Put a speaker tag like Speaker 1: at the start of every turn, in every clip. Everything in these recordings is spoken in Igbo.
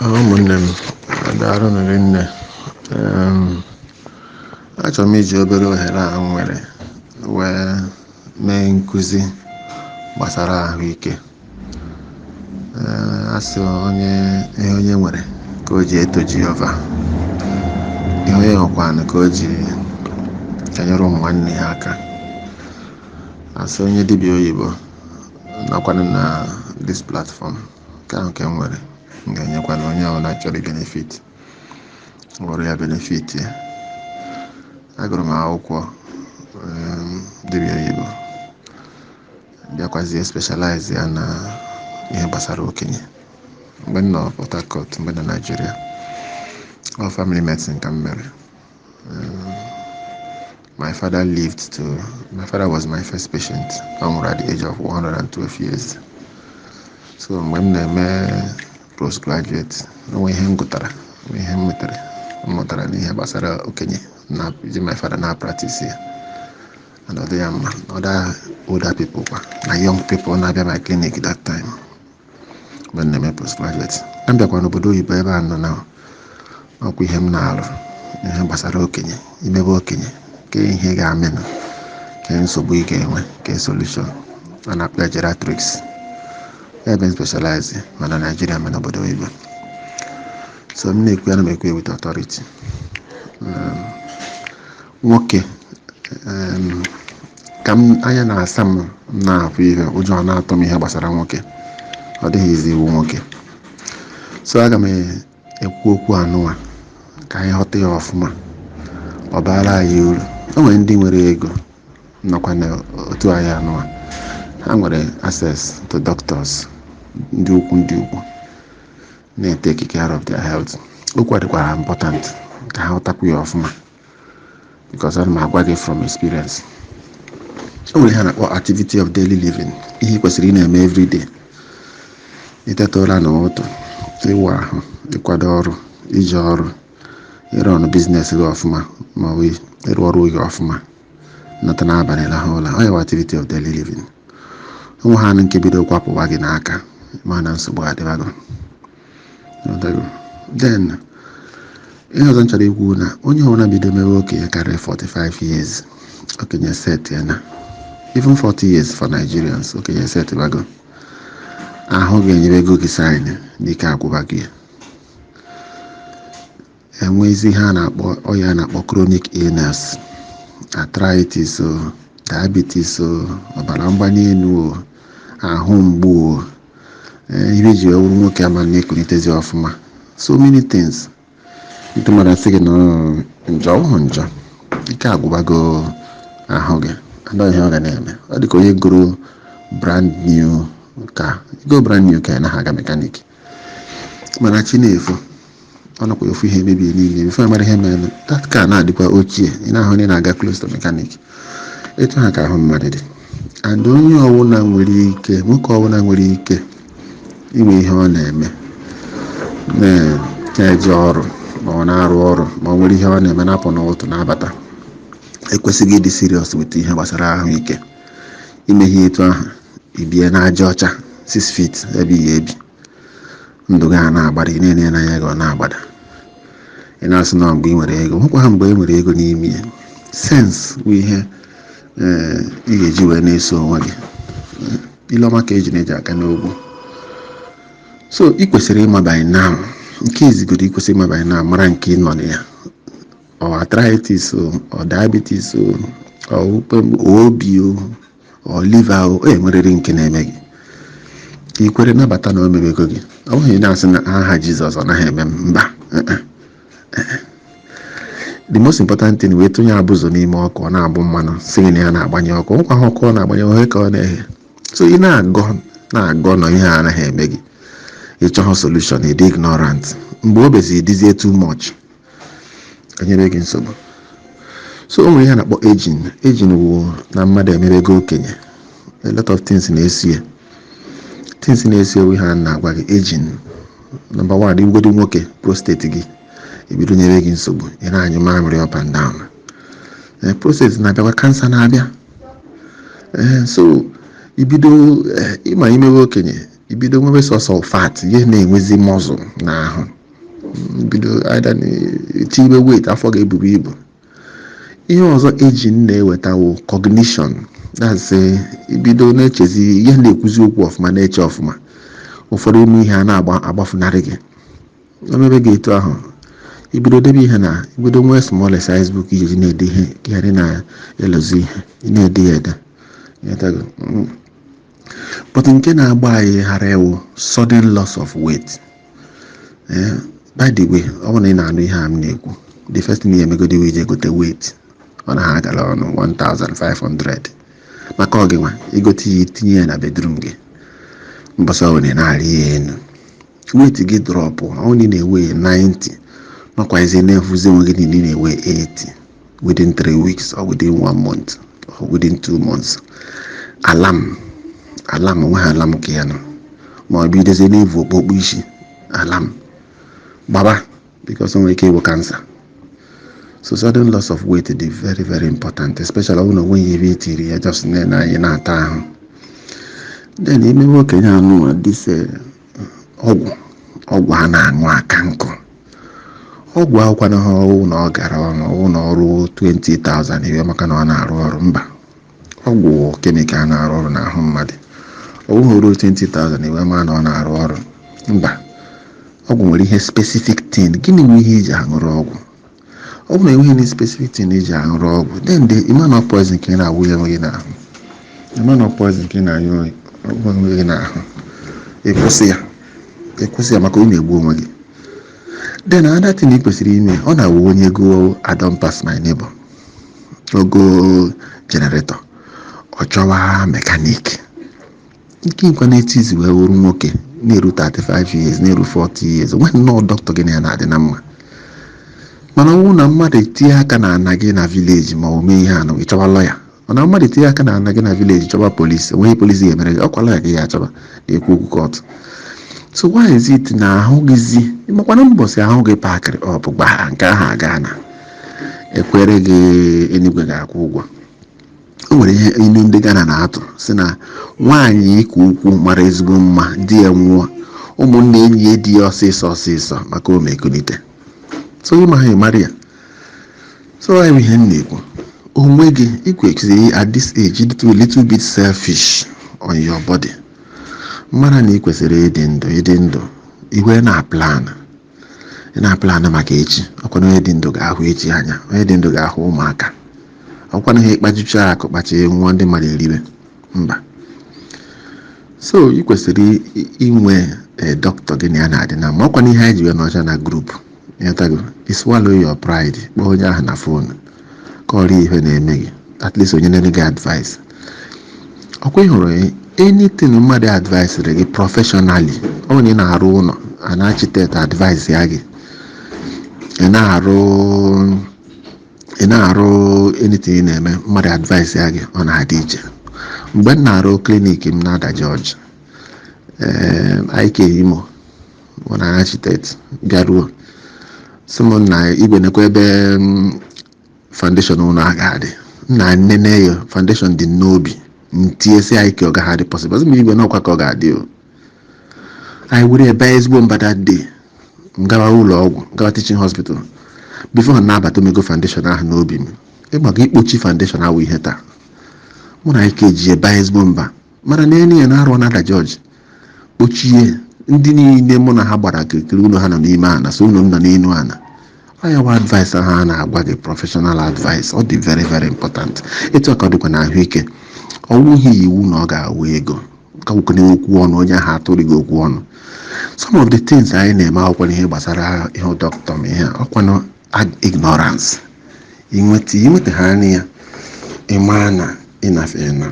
Speaker 1: Ụmụnne m, daalụnụ rinne. Achọrọ m iji obere ohere a m nwere wee mee nkụzi gbasara ahụike. A sị onye ihe onye nwere ka o ji eto Jehova, ihe onye nwekwanụ ka o ji enyere ụmụ nwanne ya aka. Asị onye dibịa oyibo nọkwanụ na this platform, nke ahụ nke m nwere m ga-enyekwana onye ọbụla chọrọ benefit were ya benefit ya. Agụrụ m akwụkwọ dibịa oyibo, bịakwazie specialize ya na ihe gbasara okenye mgbe m nọ Port Harcourt, mgbe na Nigeria. Ọ family medicine ka m mere. My father lived to my father was my first patient. Ọ nwụrụ at the age of 112 years. So mgbe m na-eme postgraduate, onwe ihe m gụtara, onwe ihe m nwetara, m mụtara n'ihe gbasara okenye na ji my father na practice ya, and ọ dị ya mma. Other older people kwa na young people na-abịa my clinic that time mgbe m na-eme postgraduate. M bịakwa n'obodo oyibo ebe a nọ na ọkwa ihe m na-arụ, ihe gbasara okenye, imebe okenye, ke ihe ga-amenụ, ke nsogbu ị ga-enwe, ke solution a na-akpọ ya geriatrics. Ebe m specialize ma na Nigeria ma n'obodo oyibo. So m na-ekwu ya, na m ekwu with authority. Nwoke, ka m anya na-asa m, m na-afụ ihe ụjọ a na-atụ m ihe gbasara nwoke, ọ dịghịzi iwu nwoke. So aga m ekwu okwu anụwa ka anyị ghọta ya ọfụma, ọ baara anyị uru. O nwere ndị nwere ego nọkwa n'otu anyị anụwa, ha nwere access to doctors ndị ukwu, ndị ukwu na-etake care of their health. Okwu a dịkwara important ka ha ghọtakwu ya ọfụma, because ana m agwa gị from experience. O nwere ihe a na-akpọ activity of daily living, ihe ị kwesịrị ị na-eme everyday. Iteta ụra n'ụtụ, ịwụ ahụ, ịkwado ọrụ, ije ọrụ, ịrụ ọrụ business gị ọfụma, ma ọ bụ ịrụ ọrụ gị ọfụma, nata n'abalị, lahụ ụra, ọ ya bụ activity of daily living. Ụmụ ha nke bido kwapụwa gị n'aka, ma na nsogbu adịbago. Ghọtago? Then ihe ọzọ m chọrọ ikwu na onye ọbụla bido mewe okenye karịrị 45 years, okenye set ya na even 40 years for Nigerians, okenye set bago. Ahụ ga-enyebego gị sign n'ike agwụba gị. Enwezi ihe a na-akpọ ọya a na-akpọ chronic illness, arthritis o, diabetes o, ọbara mgbali elu o, ahụ mgbu o, ihe eji wee wụrụ nwoke ama na-ekulitezi ọfụma, so many things. Ndị mmadụ asị gị na ọ njọ ọ njọ, ike agwụbago ahụ gị, adọ ihe ọ ga na-eme. Ọ dị ka onye goro brand new car, go brand new car, naghị aga mechanic, mana chi na-efo, ọ nọkwa ofu ihe mebie niile before mara ihe mere that car na-adịkwa ochie. Ị na-ahụ onye na-aga close to mechanic, etu ha ka ahụ mmadụ dị. And onye ọbụla nwere ike, nwoke ọbụla nwere ike inwe ihe ọ na-eme, na-eje ọrụ, ma ọ na-arụ ọrụ, ma ọ nwere ihe ọ na-eme, na-apụ n'ụtụ na-abata, ekwesịghị ịdị serious with ihe gbasara ahụike. Ime ihe etu ahụ, ibie n'aja ọcha 6 feet ebe ihe ebi ndụ gị a na-agbada, ị na-enye n'anya gị, ọ na-agbada. Ị na-asị na mgbe ị nwere ego, nwekwa ha mgbe ị nwere ego n'ime ya. Sense bụ ihe ị ga-eji wee na-eso onwe gị. Ile ọma ka eji na-eji aka n'ogwu. So ị kwesịrị ịma by now, nke izigodo ị kwesịrị ịma by now, mara nke ị nọ na ya, ọ arthritis o, ọ diabetes o, ọ ukpe obi o, ọ liver o, e nwerịrị nke na-eme gị ka ị kwere nabata na o mebego gị. Ọ bụghị na-asị na aha Jizọs, ọ naghị eme m, mba. The most important thing, wee tụnye abụzụ n'ime ọkụ, ọ na-agbụ mmanụ, sị gị na ya na-agbanye ọkụ, nkwa ha ọkụ ọ na-agbanye, ohe ka ọ na-eghe. So ị na-agọ na-agọ na ihe a anaghị eme gị, ịchọghọ solution, ị dị ignorant. Mgbe o beziri dịzie too much, enyere gị nsogbu. So o nwere ihe a na-akpọ aging. Aging wụ na mmadụ emebego okenye. A lot of things na-esi ya, things na-esi ewu ihe a na-agwa gị. Aging number one, igwedi nwoke, prostate gị ebido nyere gị nsogbu, ị na-anyụ mamịrị up and down. Prostate na-abịakwa, cancer na-abịa. So ibido ịma imewe okenye, Ibido nwebe sọsọ fat, ihe na-enwezi muscle n'ahụ. Bido tibe weight, afọ ga-ebubu ibu. Ihe ọzọ eji na-ewetawo cognition, that's ibido na-echezi ihe, na-ekwuzi okwu ọfụma, na-eche ọfụma. Ụfọdụ ime ihe a na-agba agbafunarị gị. Omebe gị etu ahụ, ibido debe ihe na ibido nwee small size book iji na-ede ihe, ka ghara na-elozi ihe ị na-ede ya ede. But nke na-agba anyị ghara ewu sudden loss of weight. By the way, ọ bụrụ na ị na-anụ ihe a m na-ekwu, the first thing ị emegodi wee ije gote weight. Ọ na ha agara ọnụ 1500 maka ọ gị nwa igote ya, itinye ya na bedroom gị. Mbọsị ọ bụla na-arị ya elu, weight gị drop. Ọ na ị na-ewe 90, nọkwazie na-efuzi onwe gị niile na-ewe 80 within 3 weeks or within 1 month or within 2 months. Alarm, alarm, onwe ha alarm ka ya nọ, ma ọ bụ idozie na-evu okpokpo isi, alarm gbaba, because o nwere ike ịbụ cancer. So sudden loss of weight dị very very important, especially ọ bụrụ na onweghị ebe etiri ya, just na anyị na-ata ahụ. Then emewe okenye anụ dịse ọgwụ, ọgwụ a na-aṅụ aka nkụ. Ọgwụ akwụkwana ha ọwụ na ọ gara ọnụ ọwụ na ọrụ 20,000 iwe maka na ọ na-arụ ọrụ. Mba, ọgwụ chemical na-arụ ọrụ n'ahụ mmadụ, ọ bụghị ruo 20,000 iwe ma na ọ na-arụ ọrụ. Mba, ọgwụ nwere ihe specific thing. Gịnị nwe ihe iji aṅụrụ ọgwụ? Ọ bụrụ na enweghị any specific thing iji aṅụrụ ọgwụ, then the amount of poison ka ị na-awụ ya onwe gị n'ahụ, amount of poison ka ị na-anyụ onwe gị n'ahụ. Ịkwụsị ya, ịkwụsị ya, maka ị na-egbu onwe gị. Then another thing ị kwesịrị ime, ọ na-awụ onye go, I don pass my neighbor ogo generator, ọ chọwa mechanic. Nke nkwa na-etizi wee wụrụ nwoke na-eru 35 years, na-eru 40 years, onwe nnọọ dọkịta gị na ya na-adị na mma. Mana ọ bụrụ na mmadụ etinye aka na ana gị na village, ma ọ mee ihe anụ, ị chọwa lọya. Mana mmadụ etinye aka na ana gị na village, chọba polisi, onweghị polisi ga-emere gị. Ọkwa lọya gị ya achọba na-ekwu okwu court. So why is it na ahụ gịzi ịmakwana mbọsị ahụ gị pakịrị ọ bụ gbaa nke ahụ aga na ekwere gị, enigwe ga-akwụ ụgwọ. O nwere ihe inu ndị Ghana na-atụ si na nwaanyị ịkụ ukwu mara ezigbo mma, di ya nwụọ, ụmụnne enyi ya di ya ọsịsọ ọsịsọ maka omekunite. So ịma ha ịmara ya. So ọ ihe m na-ekwu, onwe gị ikwesịrị at this age to a little bit selfish on your body. Mara na ị kwesịrị ịdị ndụ, ịdị ndụ iwe na plan, ị na-aplan maka echi. Ọkwana onye dị ndụ ga-ahụ echi anya, onye dị ndụ ga-ahụ ụmụaka. Ọkwana ihe ịkpajucha akụ kpacha nwụọ, ndị mmadụ eribe. Mba. So ị kwesịrị inwe dọkịta gị na ya na-adị na ma. Ọkwana ihe anyị ji wee nọcha na group ịghọtago. Swallow your pride, kpọọ onye ahụ na phone, kọrọ ihe na-eme gị, at least onye na-enye gị advice. Ọkwa ị hụrụ anything mmadụ advice gị professionally, ọ bụrụ na ị na-arụ ụlọ, an architect advice ya gị, ị na-arụ anything ị na-eme, mmadụ advice ya gị, ọ na-adị iche. Mgbe m na-arụ clinic m na-ada George, ee, IK Imo bụ na architect bịaruo sị m na igwe nekwa ebe foundation ụlọ a ga-adị. Nna nnene ya foundation dị n'obi ntinye sị IK, ọ gaghị adị possible. Sị m igwe n'ọkwa ka ọ ga-adị o. Anyị were ebe ezigbo mba. That day m gawa ụlọ ọgwụ, gawa teaching hospital, before m na-abata, omego foundation ahụ n'obi m. Ịmaka ikpochi foundation awụ ihe taa mụ na ike ji ebe ezigbo mba. Mana n'elu ya na-arụ na-ada George kpochie ndị niile mụ na ha gbara kirikiri, ụlọ ha nọ n'ime ana, so ụlọ m nọ n'elu ana. Ọ ya wa advice ahụ a na-agwa gị, professional advice, ọ dị very very important. Etu a ka ọ dịkwa na ahụike. Ọ wụghị iwu na ọ ga-awụ ego ka wụkwana okwu ọnụ onye ahụ atụrụ gị okwu ọnụ. Some of the things anyị na-eme akwụkwọ ihe gbasara ihe dọkịta ma ihe ọkwanụ ignorance. Inweta ha anya ya, ịma na ịnafe na.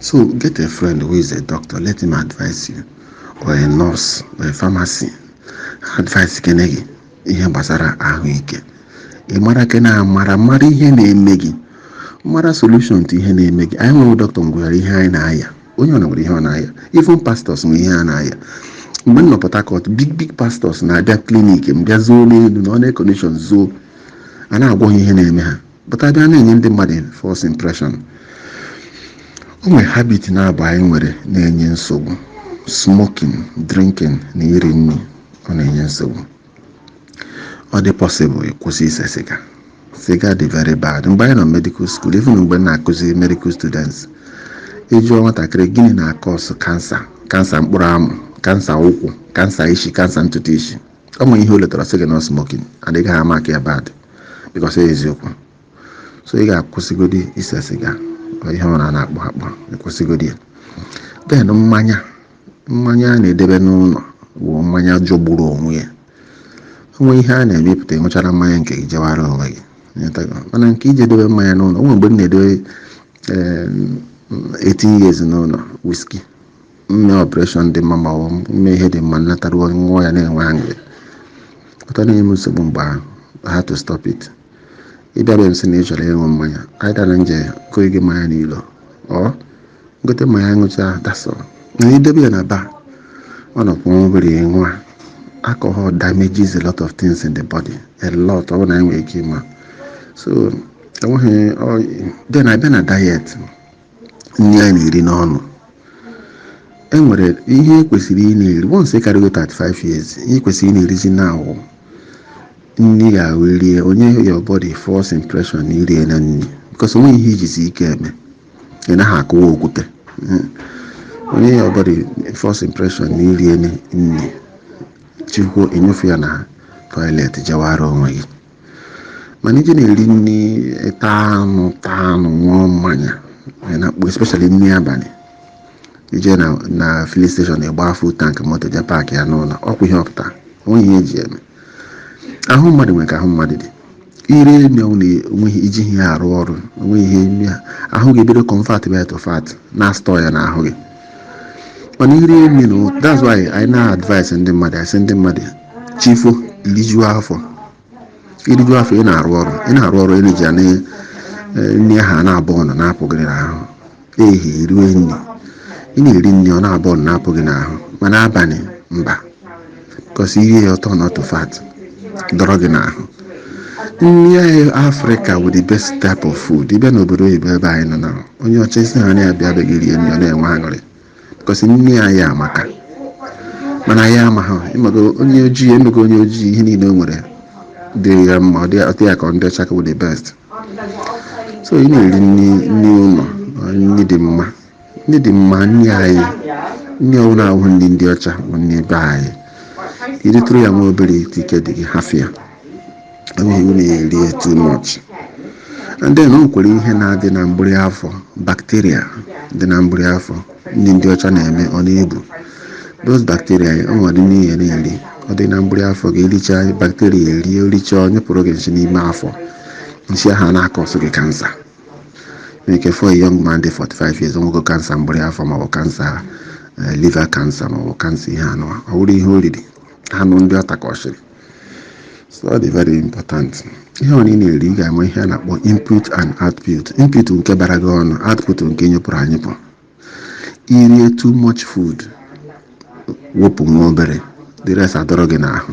Speaker 1: So get a friend who is a doctor, let him advise you, or a nurse or a pharmacy advice kene gị ihe gbasara ahụike. Ị mara kene amara mara ihe na-eme gị, mara solution to ihe na-eme gị. Anyị nwere dọkịta nwere ihe anyị na-aya, onye ọ nwere ihe ọ na-aya, even pastors nwere ihe a na-aya. Mgbe m nọ Port Harcourt, big big pastors na-abịa clinic m, bịa zoo n'elu na ọ na condition zoo, a na-agwọ ha ihe na-eme ha, but abịa na-enye ndị mmadụ false impression. O nwere habit na-abụ anyị nwere na-enye nsogbu. Smoking, drinking na iri nri, ọ na-enye nsogbu. Ọ dị possible ịkwụsị ise siga. Siga dị very bad. Mgbe anyị nọ medical school, even mgbe m na-akụzi medical students, ịjụọ nwatakịrị gịnị na-acause cancer, cancer mkpụrụ amụ, cancer ụkwụ, cancer isi, cancer ntutu isi, ọ nwere ihe o letara sị gị no smoking. Adịghị ama aka ya bad because eziokwu. So ị ga-akwụsịgodi ise siga, ihe ọ na-akpọ akpọ, ịkwụsịgodi ya. Then mmanya, mmanya a na-edebe n'ụlọ bụ mmanya jọgburu onwe ya. Onwe ihe a na-emepụta, ịṅụchara mmanya nke gị jewara onwe gị. Mana nke iji edobe mmanya n'ụlọ, onwe mgbe m na-edobe 18 years n'ụlọ whisky, mme operation dị mma ma ọ mme ihe dị mma, nnataruo ṅụọ ya na-enwe aṅụrị pụta, na-enye m nsogbu mgbe ahụ. I had to stop it. Ịbịa be m sị na ị chọrọ ịṅụ mmanya, either na nje kụọ gị mmanya n'ilo ọ gote mmanya ṅụcha, that's all. Na idebe ya na bar, ọ nọkwa nwa obere ịṅụ a. Alcohol damages a lot of things in the body, a lot. Ọ bụ na anyị nwere ike ịma. So enweghị. Then abịa na diet, nri anyị na-eri n'ọnụ, enwere ihe kwesịrị ị na-eri. Once ị karịgo 35 years, ihe kwesịrị ị na-erizi na awụ nri ga-ahụ rie onye your body first impression na irie na nri, because onweghị ihe ijizi ike eme, ị naghị akụwa okwute. Onye your body first impression na irie nri, chukwu enyefe ya na toilet, jewara onwe gị. Mana ije na-eri nri, taa anụ, taa anụ, ṅụọ mmanya na-akpụ, especially nri abalị, ije na filling station ịgba full tank moto, je park ya n'ụlọ, ọkwa ihe ọpụta, onweghị ihe eji eme. Ahụ mmadụ nwere ka ahụ mmadụ dị. Ire nri onweghị iji ihe arụ ọrụ, onweghị ihe ahụ ga-ebido convert ya to fat na store ya n'ahụ gị. Mana iri nri na, that's why anyị na-advise ndị mmadụ, asị ndị mmadụ chifo irijuo afọ, iriju afọ, ị na-arụ ọrụ, ị na-arụ ọrụ, energy a nri ahụ a na-abụ ọnụ na-apụ gị n'ahụ. Ehihie rie nri, ị na-eri nri, ọ na-abụ ọnụ na-apụ gị n'ahụ. Mana abalị, mba, because ihe ya ọtọ not to fat dọrọ gị n'ahụ. Nri anyị Afrịka with the best type of food. Ịbịa n'obodo oyibo ebe anyị nọ na onye ọcha isi ha na-abịa abịaghị rie nri, ọ na-enwe aṅụrị because nri anyị amaka. Mana anyị amaghị ịmago onye ojii emego onye ojii ihe niile o nwere dị ya mma, ọ dị ya ka ndị ọcha ka bụ the best. So ị na-eri nri, nri ụlọ, nri dị mma, nri dị mma, nri anyị, nri ọbụla ahụ nri ndị ọcha bụ nri be anyị. Iritụrụ ya nwa obere ike dị gị hafịa, enweghị iwu na-eri too much. And then o nwekwara ihe na-adị na mgbịrị afọ, bacteria dị na mgbịrị afọ. Ndị ndị ọcha na-eme ọ na-ebu those bacteria, ọ nwere n'ihe na-eri, ọ dị na mgbịrị afọ gị. Ericha, bacteria erie, oricha, ọ nyụpụrụ gị nsị n'ime afọ. Nsị ahụ a na-acause gị cancer. Nwere ike for a young man dị 45 years, onwego cancer mgbịrị afọ, maọbụ cancer liver cancer, maọbụ cancer ihe anụ. Ọ bụrụ ihe o riri, anụ ndị ọ takọchiri. So ọ dị very important, ihe ọ na-eri, ị ga-ama ihe a na-akpọ input and output. Input nke bara gị ọnụ, output nke nyụpụrụ anyụpụ. Irie too much food, wepụ nwa obere, the rest adọrọ gị n'ahụ.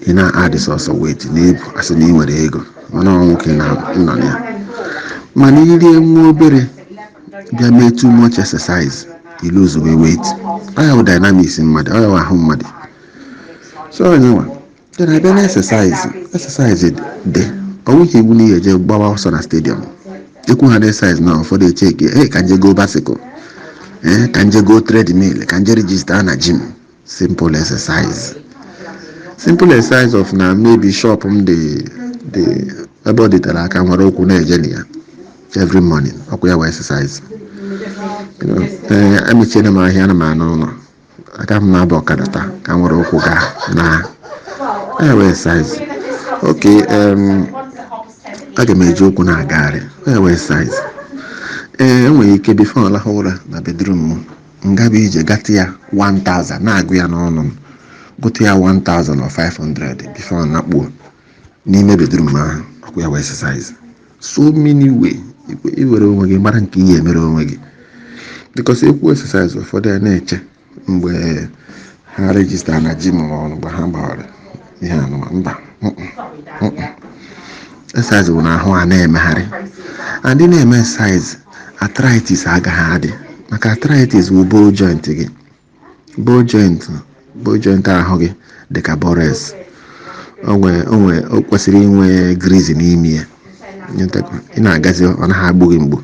Speaker 1: Ị na-adị sọsọ weight na-ebu, asị na ị nwere ego, mana ọ nwoke na nọ na ya. Mana irie nwa obere, bịa mee too much exercise, you lose weight. Ọ ya bụ dynamics mmadụ, ọ ya bụ ahụ mmadụ. So onye nwa then abịa na exercise, exercise dị, ọ nweghị iwu na ihe eje gbawa ọsọ na stadium. Ekwu ha na exercise na ụfọdụ echeke ee, ka nje go bicycle, ee, ka nje go treadmill, ka nje register na gym. Simple exercise, simple exercise of na maybe shop m dị dị ebe ọ dịtere aka, nwere ụkwụ na-eje na ya every morning, ọkwa ya wee exercise. Ee, emechiela m ahịa, ana m anụ ụlọ, aka m na-aba ọkada taa ka m nwere ụkwụ gaa na ya wee exercise. Okay, aga m eji ụkwụ na-agagharị, ya wee exercise. Ee, enwere ike before ọ lahụ ụra na bedroom m, ngaba ije gata ya 1000, na-agụ ya n'ọnụ m, gụta ya 1000 or 500 before ọ nakpuo n'ime bedroom ahụ, ọkwa ya wee exercise. So many way iwere onwe gị mara nke ihe emere onwe gị, because ekwu exercise, ụfọdụ ya na-eche mgbe ha register na gym ma ọ mgbe ha gbawara ihe anụma. Mba, exercise bụ na ahụ a na-emegharị. And na-eme exercise, arthritis agaghị adị. Maka arthritis wụ bone joint gị, bone joint, bone joint ahụ gị dị ka bores. Onwe o kwesịrị inwe grease n'ime ya. Ị na-agazi, ọ naghị agbụ gị mgbu.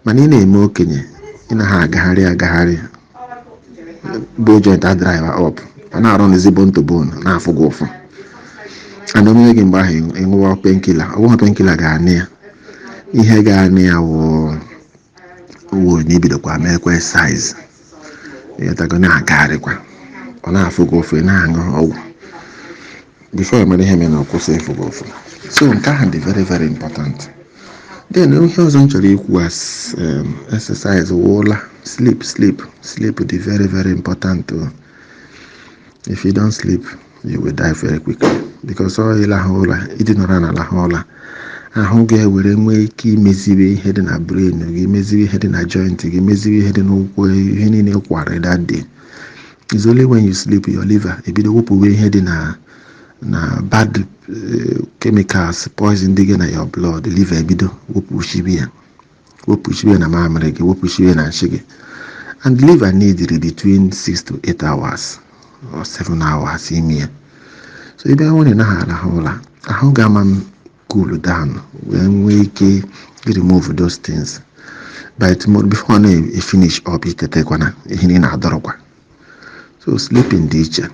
Speaker 1: Mana ị na-eme okenye, ị naghị agagharị agagharị, bone joint a dry up, ọ na-arụ n'ezi bone to bone, na-afụ gị ụfụ. And omere gị mgbe ahụ, ịṅụwa painkiller. Ọ bụghị painkiller ga-anị ya. Ihe ga-anị ya wụ na ibidokwa meekwa exercise, ịghọtago, na-agagharịkwa. Ọ na-afụ gị ụfụ, ị na-aṅụ ọgwụ, before ị mara ihe mere na ọ kwụsị ịfụ gị ụfụ. So nke ahụ dị very, very important. Then ihe ọzọ m chọrọ ikwu as exercise wụla sleep. Sleep, sleep dị very, very important o. If you don't sleep, you will die very quickly, because ọ ịlahụ ụra, ịdị nọrọ na alahụ ụra, ahụ ga-ewere nwee ike imeziwe ihe dị na brain gị, meziwe ihe dị na joint gị, meziwe ihe dị n'ụkwụ, ihe niile kwara that day. It's only when you sleep, your liver ebido wepụwe ihe dị na bad chemicals, poison dị gị na your blood. Liver ebido wepụchiwe ya, wepụchiwe na mamịrị gị, wepụchiwe na nshi gị. And liver need between 6 to 8 hours or 7 hours ime ya. So ebe ahụ na naghị arahụ ụra, ahụ ga-ama m cool down wee nwee ike remove those things. By tomorrow, before ọ na-efinish up, itetekwana, ihe niile na-adọrọkwa. So sleeping dị iche.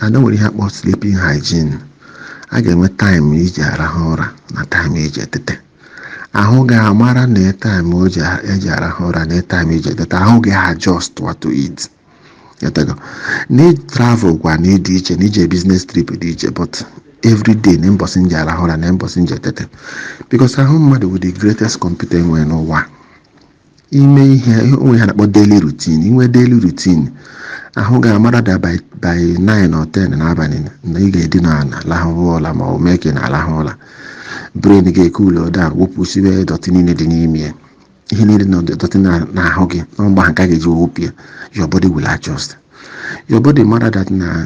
Speaker 1: And o nwere ihe akpọ sleeping hygiene. A ga-enwe time iji arahụ ụra na time iji etete. Ahụ ga-amara na time o ji eji arahụ ụra na time iji etete, ahụ ga-adjust to it. Na travel kwa na ịdị iche, na ije business trip dị iche, but every day na mbọsị nji arahụ ụra na mbọsị nji etete, because ahụ mmadụ bụ the greatest computer enwere n'ụwa. Ime ihe onwe ha na-akpọ daily routine, inwe daily routine, ahụ ga-amara da by 9 or 10 n'abalị na ị ga-edina ala lahụ ụra, ma ọ mee ka ị na-alahụ ụra, brain ga-ecool down, wepụsiwe dirty niile dị n'ime ya, ihe niile na dirty n'ahụ gị na mgbe ahụ ka a ga-eji wepụ ya. Your body will adjust. Your body mara that na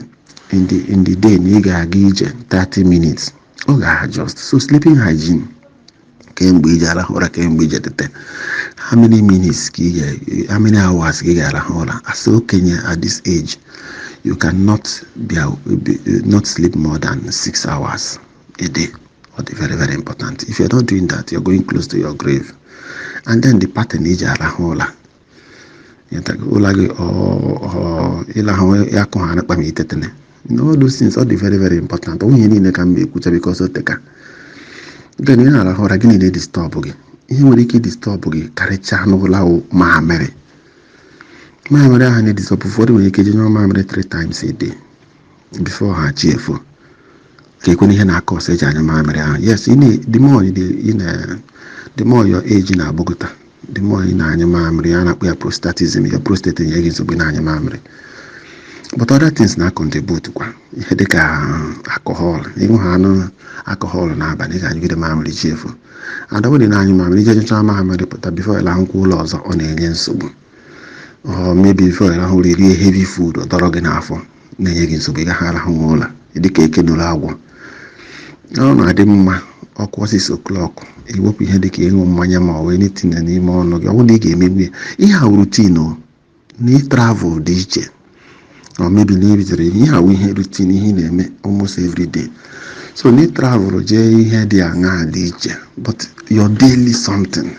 Speaker 1: in the day na ị ga-aga ije 30 minutes, ọ ga-adjust. So sleeping hygiene, kemgbe iji arahụ ụra, kemgbe iji etete, how many minutes ka ị ga, how many hours ka ị ga-arahụ ụra? As okenye at this age, you cannot be not sleep more than 6 hours a day. Ọ dị very, very important. If you're not doing that, you're going close to your grave. And then the pattern iji arahụ ụra, ụra gị, ịlahụ ya kụ ha akpa ma itetene, all those things, ọ dị very, very important. Ọ ihe niile ka m ekwucha because o teka. Then ị na-arahụ ụra, gịnị na-edisturb gị? Ihe nwere ike idisturb gị karịchaa n'ụlọ ahụ, mamịrị. Mamịrị ahụ na-edisturb ụfọdụ. Nwere ike jenye mamịrị three times a day before ha chi efo. Ka ekwena ihe na-akọ ọsọ eji anya mamịrị ahụ. Yes, the more ị na the more your age na-agbagota, the more ị na-anya mamịrị. A na-akpọ ya prostatism. Your prostate enye gị nsogbu, na-anya mamịrị. But other things na contribute kwa, ihe dịka alcohol. Ịṅụ ha anụ alcohol n'abalị, ị ga-anyụgide mamịrị chi efu. Adọbụdị na-anyụ mamịrị, ije nyụcha mamịrị pụta, before ịlahụkwa ụlọ ọzọ, ọ na-enye nsogbu. Ọ maybe before ịrahụ ụra, rie heavy food, ọ dọrọ gị n'afọ, na-enye gị nsogbu, ị gaghị arahụ ụla dịka eke nụrụ agwọ. Ọ na-adị mma ọkụ 6 o'clock, iwepụ ihe dịka ịṅụ mmanya ma ọ wee anything n'ime ọnụ gị. Ọ bụrụ na ị ga-emegbu ya, ihe a routine o. Na travel dị iche, ọ mebi na ebidoro ihe awụ ihe routine, ihe ị na-eme almost every day. So na travel jee, ihe dị aṅaa dị iche, but your daily something,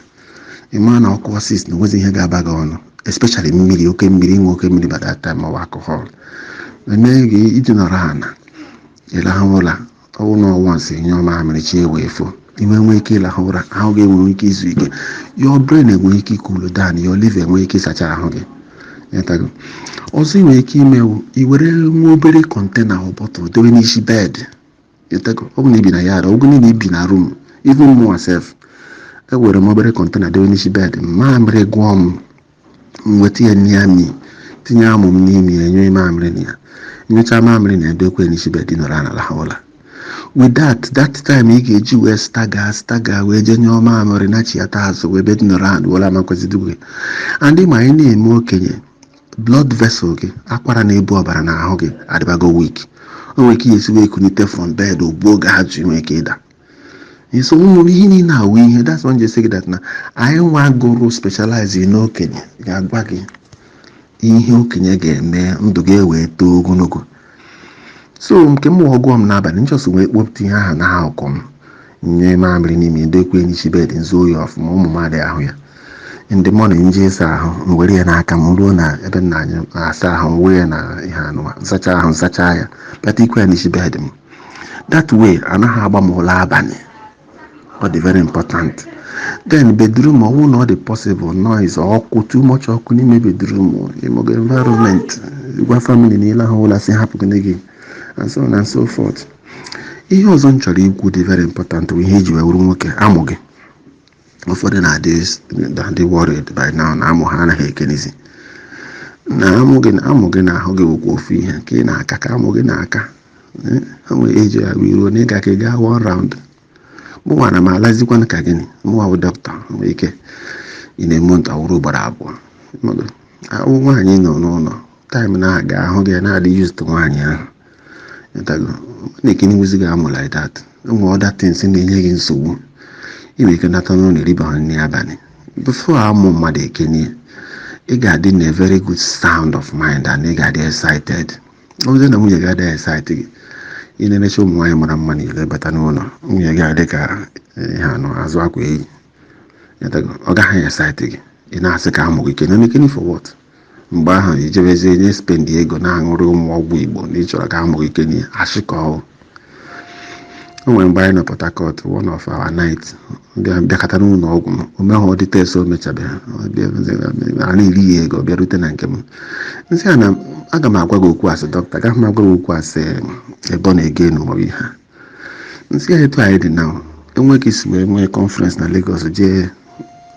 Speaker 1: ị maa na ọkụ 6 na onwezi ihe ga-aba gị ọnụ, especially mmiri, oke mmiri, ịṅụ oke mmiri by that time, ma ọ bụ alcohol eme gị iji nọrọ ana ịrahụ ụra. Ọwụ na once nyụọ mamịrị, chi ewee fo, inwe nwee ike ịlahụ ụra, ahụ gị enwere ike izu ike, your brain enwere ike cool down, your liver enwere ike ịsacha ahụ gị. Ịghọtago? Ọzọ ị nwere ike ime, i were nwa obere container or bottle dobe n'isi bed. Ịghọtago? Ọ bụ na ibi na yard, ọ bụ na ibi na room, even mụ sef, ewere m obere container dobe n'isi bed. Mamịrị gụọ m, m weta ya near me, tinye amụ m n'ime ya, nyụọ mamịrị na ya. Nyụcha mamịrị na edokwe n'isi bed, nọrọ ala lahụ ụra. With that time ị ga-eji wee stagger stagger wee jee nyụọ mamịrị na chiata azụ wee bed nọrọ ala were amakwazidugwe. And ma anyị na-eme okenye, blood vessel gị, akwara na-ebu ọbara n'ahụ gị, adịbago weak. O nwere ike esi wee kunite from bed, ogbuo oge ajụ, nwere ike ịda. So ụmụ ihe niile awụ ihe. That's why m ji sị gị that na anyị nwa gụrụ specialize n'okenye ga-agwa gị ihe okenye ga-eme ndụ gị ewee too ogologo. So nke m ọgụọ m n'abalị, nchọsị wee kpọpụta ihe ahụ na akụkụ m, nye mamịrị n'ime, dekwe n'isi bed, nzuo ya ọfụma, ụmụ m adịghị ahụ ya. In the morning, nje ịsa ahụ, m were ya n'aka m ruo na ebe nna anyị asa ahụ, m wee ya na ihe anụwa, nsacha ahụ, nsacha ya, bịata ikwe ya n'isi bed m. That way anaghị agba m ụla abalị. Ọ dị very important. Then bedroom, ọ bụrụ na ọ dị possible, noise, ọkụ, too much ọkụ n'ime bedroom, ịmụgo environment, gwa family niile ahụ ụla si hapụ gị, and so on and so forth. Ihe ọzọ m chọrọ ikwu dị very important bụ ihe iji wee wuru nwoke, amụ gị. Ụfọdụ na-adị worried by now na amụ ha anaghị ekenizi na amụ gị. Amụ gị na ahụ gị bụkwa ofu ihe nke ị na-aka ka amụ gị na-aka. Ha nwere eji ya iruo na ịga ka ị gaa one round. Mụnwa na m alazikwana ka gịnị, mụnwa bụ dọkịta, nwere ike ị na-eme nta wụrụ ugboro abụọ. Ahụ nwaanyị nọ n'ụlọ, time na-aga, ahụ gị na-adị used to nwaanyị ahụ na-ekeniwuzi gị amụ like that. Ụmụ other things na-enye gị nsogbu, ị nwere ike nata n'ụlọ, eriba nri abalị before amụ mmadụ ekenie. Ị ga-adị na a very good sound of mind and ị ga-adị excited. Ọ bụzie na nwunye gị adịghị excite gị, ị na-enecha ụmụ nwaanyị mara mma niile bata n'ụlọ, nwunye gị adị ka ihe anụ azụ akwa eyi, ọ gaghị excite gị. Ị na-asị ka amụ gị kene ekene for what? Mgbe ahụ ijebezie nye spend ego na-aṅụrị ụmụ ọgwụ Igbo na ị chọrọ ka amụ gị kenye ashị ka ọ. O nwere mgbe anyị nọ Port Harcourt, one of our night bịakọta n'ụlọ ọgwụ m, o meghị ọdị test, o mechabeghị, a na-eri ya ego, bịarute na nke m, nsị a na aga m agwa gị okwu asị dọkịta, agaghị m agwa gị okwu asị born again maọbụ ihe a. Nsị ya, etu anyị dị na enwe ka isi wee nwee conference na Lagos, jee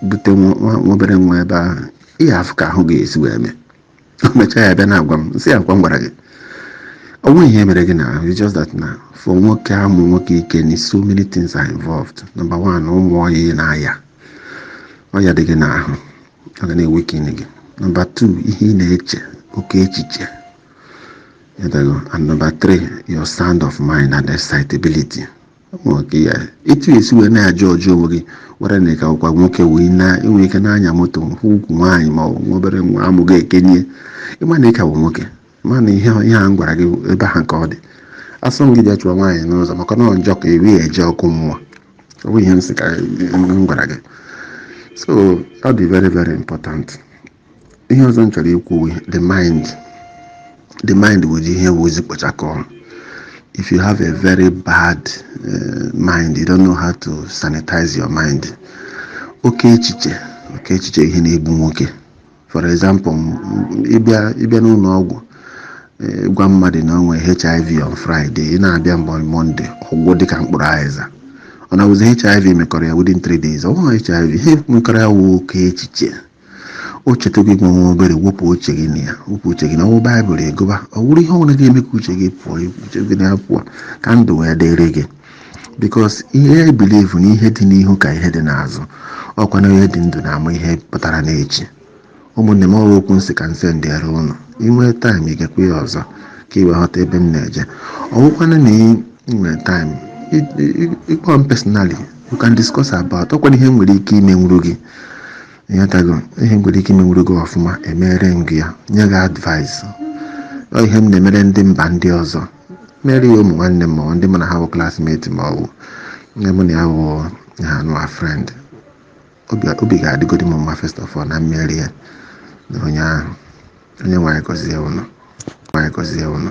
Speaker 1: bute nwa obere nwa ebe ahụ, ihe afụ ka ahụ ga-esi wee mee. O mechaa, ya bịa na-agwa m, nsị ya nkwa m gwara gị, ọ nweghị ihe mere gị na ahụ. It's just that na for nwoke, amụ nwoke ike ni, so many things are involved. Number one, ụmụ ọya ị na-aya, ọya dị gị n'ahụ, ọ ga na-ewekin gị. Number two, ihe ị na-eche, oke echiche. Ịghọtago? And number three, your sound of mind and excitability. Nwoke ya etu esi wee na-ajụ ọjọọ onwe gị were na ka ọkwa nwoke wee na enwere ike na-anya moto, hụ ukwu nwaanyị ma ọ bụ nwa obere nwa amụghị ekenye, ịma na ịka bụ nwoke, ma na ihe ihe a m gwara gị ebe ahụ ka ọ dị. Asọ m gị jee chụọ nwaanyị n'ụzọ maka na ọ njọ ka ewe eje ọkụ mmụọ. Ọ bụ ihe m sị ka m gwara gị. So ọ dị very very important. Ihe ọzọ m chọrọ ikwu, the mind. The mind bụ ihe wụzi kpochakọ. If you have a very bad mind, you don't know how to sanitize your mind. Oke echiche, oke echiche, ihe na-egbu nwoke. For example, ịbịa n'ụlọ ọgwụ, gwa mmadụ na o nwere HIV on Friday, ị na-abịa mgbe Monday, ọgwụ dịka mkpụrụ azịza, ọ na-awụzi HIV mekọrọ ya within 3 days. Ọ bụghị HIV, ihe mekọrọ ya wụ oke echiche. O chetago gị nwa obere, wepụ uche gị na ya, wepụ uche gị na ọwụ Baịbụl egụba, ọ wụrụ ihe ọbụla ga-eme ka uche gị pụọ, uche gị na ya pụọ, ka ndụ wee dịrị gị, because ihe believe na ihe dị n'ihu ka ihe dị n'azụ, ọkwa na ihe dị ndụ na-ama ihe pụtara n'echi. Ụmụnne m, ọrụ okwu nsị ka nsị ndịara ụnụ, inwee time ị gekwe ya ọzọ ka ị wee ghọta ebe m na-eje. Ọ bụkwanụ na ị nwere time, ịkpọ m personally, you can discuss about ọkwana ihe m nwere ike imenwuru gị. Ịghọtago? Ihe nwere ike imenwuru gị ọfụma, emere m gị ya, nye gị advice. Ọ ihe m na-emere ndị mba ndị ọzọ, mere ya ụmụ nwanne m, ma ọ ndị mụ na ha bụ classmate, ma ọ bụ ndị mụ na ya bụ ha nụa friend. Obi ga-adịgodi m mma first of all na mmeri ya na onye ahụ. Onye nwaanyị gọzie ụnụ, nwaanyị gọzie ụnụ,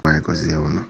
Speaker 1: nwaanyị gọzie ụnụ.